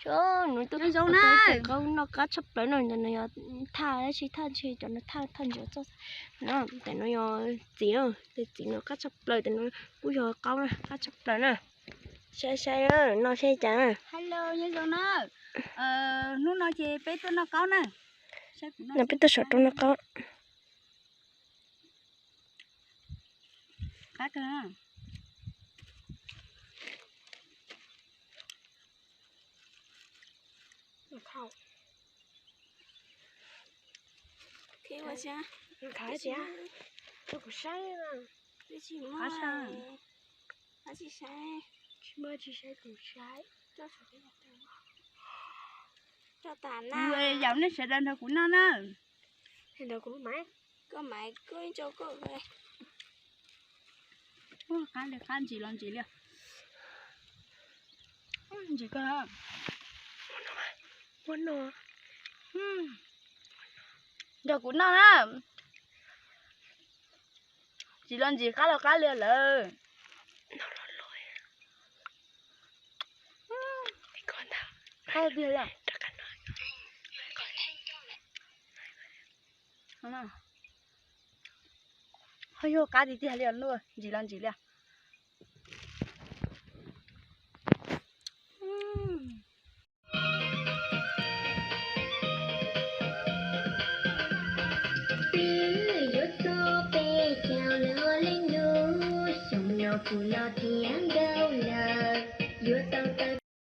Nws tuaj qaub noj qab tshaj plaws no, nws yog thaj dab tsi, thaj ntshe cov no thaj, thaj ntsis txoj no. Tes no yog txiv, tes txiv no qab tshaj plaws, tes no kuj yog qaub na, qab tshaj plaws na. Saib saib no saib cas na. Hello, nyob zoo na. Hnub no ces peb tuaj noj qaub na. No peb tuaj saum roob noj qaub. Qab kawg. Qab tiag, kuv saib, tsis muaj tsis saib kuv saib. Yam nej sawv daws nrog kuv noj na. Nrog kuv lub maiv, koj maiv koj ib co koj. Qab li qab, ntsim los ntsim li. Ntsim kawg. Muab no, nrog kuv noj na. Ntsim los ntsim, qab los qab li lawm. Qab tiag li. Ho yog qab tiag tiag li, ntsim los ntsim li.